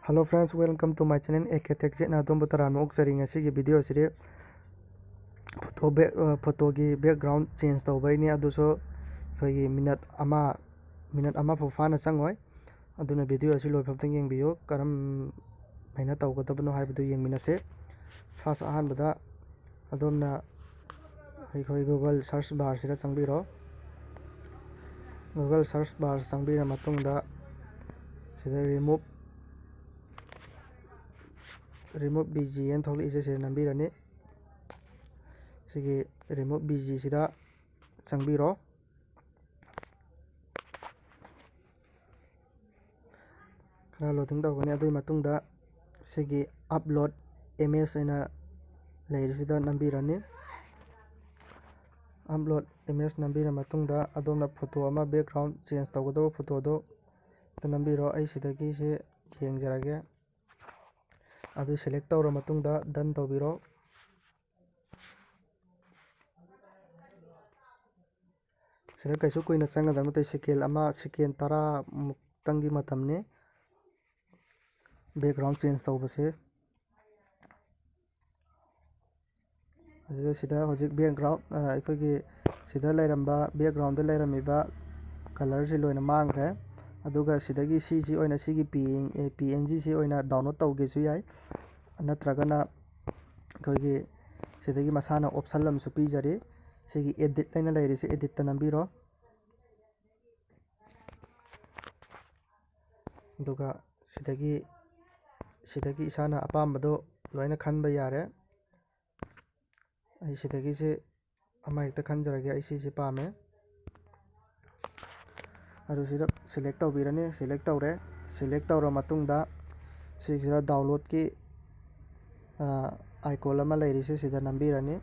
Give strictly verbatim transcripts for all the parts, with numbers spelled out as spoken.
Hello friends, welcome to my channel A K Tech Z ꯅ ꯑꯗꯣꯝꯕꯨ ꯇꯔꯥꯝꯅ ꯑꯣꯛꯆꯔꯤ꯫ ꯉꯁꯤꯒꯤ ꯚꯤꯗꯤꯑꯣ ꯑꯁꯤꯗꯤ ꯐꯣꯇꯣ ꯕꯦꯛ ꯐꯣꯇꯣꯒꯤ ꯕꯦꯛꯒ꯭ꯔꯥꯎꯟ ꯆꯦꯟꯖ ꯇꯧꯕꯩꯅꯤ꯫ ꯑꯗꯨꯁꯨ ꯑꯩꯈꯣꯏꯒꯤ ꯃꯤꯅꯠ ꯑꯃ ꯃꯤꯅꯠ ꯑꯃ ꯐꯥꯎ ꯐꯥꯅ ꯆꯪꯉꯣꯏ꯫ ꯑꯗꯨꯅ ꯚꯤꯗꯤꯑꯣ ꯑꯁꯤ ꯂꯣꯏꯐꯥꯎꯇꯪ ꯌꯦꯡꯕꯤꯌꯨ, ꯀꯔꯝ ꯍꯥꯏꯅ ꯇꯧꯒꯗꯕꯅꯣ ꯍꯥꯏꯕꯗꯨ ꯌꯦꯡꯃꯤꯟꯅꯁꯦ꯫ ꯐꯥꯔꯁ ꯑꯍꯥꯟꯕꯗ ꯑꯗꯣꯝꯅ ꯑꯩꯈꯣꯏ ꯒꯨꯒꯜ ꯁꯔꯁ ꯕꯥꯔꯁꯤꯗ ꯆꯪꯕꯤꯔꯣ꯫ ꯒꯨꯒꯜ ꯁꯔꯁ ꯕꯥꯔ ꯆꯪꯕꯤꯔ ꯃꯇꯨꯡꯗ ꯁꯤꯗ ꯔꯤꯃꯨꯚ ꯔꯤꯃꯨꯚ ꯕꯤ ꯖꯤ ꯑꯦꯅ ꯊꯣꯛꯂꯛꯏꯁꯦ ꯁꯤꯗ ꯅꯝꯕꯤꯔꯅꯤ꯫ ꯁꯤꯒꯤ ꯔꯤꯃꯨꯚ ꯕꯤ ꯖꯤꯁꯤꯗ ꯆꯪꯕꯤꯔꯣ꯫ ꯈꯔ ꯂꯣꯗꯤꯡ ꯇꯧꯒꯅꯤ꯫ ꯑꯗꯨꯒꯤ ꯃꯇꯨꯡꯗ ꯁꯤꯒꯤ ꯑꯞꯂꯣꯗ ꯏꯃꯦꯖ ꯑꯅ ꯂꯩꯔꯤꯁꯤꯗ ꯅꯝꯕꯤꯔꯅꯤ꯫ ꯑꯞꯂꯣꯗ ꯏꯃꯦꯖ ꯅꯝꯕꯤꯔ ꯃꯇꯨꯡꯗ ꯑꯗꯣꯝꯅ ꯐꯣꯇꯣ ꯑꯃ ꯕꯦꯛꯒ꯭ꯔꯥꯎꯟ ꯆꯦꯟꯖ ꯇꯧꯒꯗꯕ ꯐꯣꯇꯣꯗꯣ ꯅꯝꯕꯤꯔꯣ꯫ ꯑꯩ ꯁꯤꯗꯒꯤ ꯁꯤ ꯌꯦꯡꯖꯔꯒꯦ꯫ ꯑꯗꯨ ꯁꯦꯂꯦꯛ ꯇꯧꯔ ꯃꯇꯨꯡꯗ ꯗꯟ ꯇꯧꯕꯤꯔꯣ꯫ ꯁꯤꯗ ꯀꯩꯁꯨ ꯀꯨꯏꯅ ꯆꯪꯒꯗꯕ ꯅꯠꯇꯦ, ꯁꯦꯀꯦꯟ ꯑꯃ, ꯁꯦꯀꯦꯟ ꯇꯔꯥꯃꯨꯛꯇꯪꯒꯤ ꯃꯇꯝꯅꯤ ꯕꯦꯛꯒ꯭ꯔꯥꯎꯟ ꯆꯦꯟꯖ ꯇꯧꯕꯁꯦ꯫ ꯑꯗꯨꯒ ꯁꯤꯗ ꯍꯧꯖꯤꯛ ꯕꯦꯛꯒ꯭ꯔꯥꯎꯟ, ꯑꯩꯈꯣꯏꯒꯤ ꯁꯤꯗ ꯂꯩꯔꯝꯕ, ꯕꯦꯛꯒ꯭ꯔꯥꯎꯟꯗ ꯂꯩꯔꯝꯃꯤꯕ ꯀꯂꯔꯁꯤ ꯂꯣꯏꯅ ꯃꯥꯡꯈ꯭ꯔꯦ꯫ ꯑꯗꯨꯒ ꯁꯤꯗꯒꯤ ꯁꯤꯁꯤ ꯑꯣꯏꯅ, ꯁꯤꯒꯤ ꯄꯤ ꯑꯦꯟ ꯖꯤꯁꯤ ꯑꯣꯏꯅ ꯗꯥꯎꯟꯂꯣꯗ ꯇꯧꯒꯦꯁꯨ ꯌꯥꯏ, ꯅꯠꯇ꯭ꯔꯒꯅ ꯑꯩꯈꯣꯏꯒꯤ ꯁꯤꯗꯒꯤ ꯃꯁꯥꯅ ꯑꯣꯞꯁꯟ ꯑꯃꯁꯨ ꯄꯤꯖꯔꯤ꯫ ꯁꯤꯒꯤ ꯑꯦꯗꯤꯠ ꯍꯥꯏꯅ ꯂꯩꯔꯤꯁꯦ, ꯑꯦꯗꯤꯠꯇ ꯅꯝꯕꯤꯔꯣ꯫ ꯑꯗꯨꯒ ꯁꯤꯗꯒꯤ ꯁꯤꯗꯒꯤ ꯏꯁꯥꯅ ꯑꯄꯥꯝꯕꯗꯣ ꯂꯣꯏꯅ ꯈꯟꯕ ꯌꯥꯔꯦ꯫ ꯑꯩ ꯁꯤꯗꯒꯤꯁꯦ ꯑꯃ ꯍꯦꯛꯇ ꯈꯟꯖꯔꯒꯦ꯫ ꯑꯩ ꯁꯤꯁꯦ ꯄꯥꯝꯃꯦ꯫ ꯑꯗꯨ ꯁꯤꯗ ꯁꯦꯂꯦꯛ ꯇꯧꯕꯤꯔꯅꯤ꯫ ꯁꯦꯂꯦꯛ ꯇꯧꯔꯦ꯫ ꯁꯦꯂꯦꯛ ꯇꯧꯔ ꯃꯇꯨꯡꯗ ꯁꯤꯁꯤꯗ ꯗꯥꯎꯟꯂꯣꯗꯀꯤ ꯑꯥꯏꯀꯣꯟ ꯑꯃ ꯂꯩꯔꯤꯁꯦ, ꯁꯤꯗ ꯅꯝꯕꯤꯔꯅꯤ꯫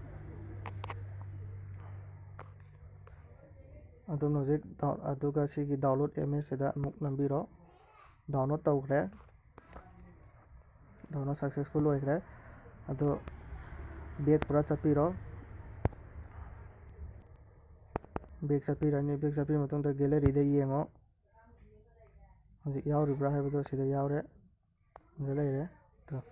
ꯑꯗꯨꯝ ꯍꯧꯖꯤꯛ ꯗꯥꯎ-, ꯑꯗꯨꯒ ꯁꯤꯒꯤ ꯗꯥꯎꯟꯂꯣꯗ ꯏꯃꯦꯖꯁꯤꯗ ꯑꯃꯨꯛ ꯅꯝꯕꯤꯔꯣ꯫ ꯗꯥꯎꯟꯂꯣꯗ ꯇꯧꯈ꯭ꯔꯦ꯫ ꯗꯥꯎꯟꯂꯣꯗ ꯁꯛꯁꯦꯁꯐꯨꯜ ꯑꯣꯏꯈ꯭ꯔꯦ꯫ ꯑꯗꯣ ꯕꯦꯛ ꯄꯨꯔꯥ ꯆꯠꯄꯤꯔꯣ꯫ ꯕꯦꯛ ꯆꯠꯄꯤꯔꯅꯤ꯫ ꯕꯦꯛ ꯆꯠꯄꯤꯔ ꯃꯇꯨꯡꯗ ꯒꯦꯂꯔꯤꯗ ꯌꯦꯡꯉꯣ꯫ ꯍꯧꯖꯤꯛ ꯌꯥꯎꯔꯤꯕ꯭ꯔꯥ ꯍꯥꯏꯕꯗꯣ ꯁꯤꯗ ꯌꯥꯎꯔꯦ꯫ ꯁꯤꯗ ꯂꯩꯔꯦ꯫ ꯑꯗꯣ,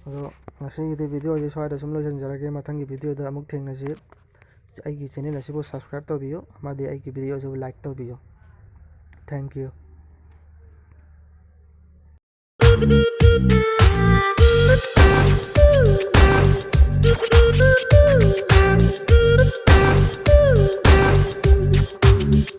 ꯑꯗꯣ ꯉꯁꯤꯒꯤꯗꯤ video ꯁꯦ ꯁ꯭ꯋꯥꯏꯗ ꯁꯨꯝ ꯂꯣꯏꯁꯤꯟꯖꯔꯒꯦ꯫ ꯃꯊꯪꯒꯤ video ꯗ ꯑꯃꯨꯛ ꯊꯦꯡꯅꯁꯤ꯫ ꯑꯩꯒꯤ channel ꯑꯁꯤꯕꯨ subscribe ꯇꯧꯕꯤꯌꯨ ꯑꯃꯗꯤ ꯑꯩꯒꯤ video ꯁꯤꯕꯨ like ꯇꯧꯕꯤꯌꯨ꯫ Thank you꯫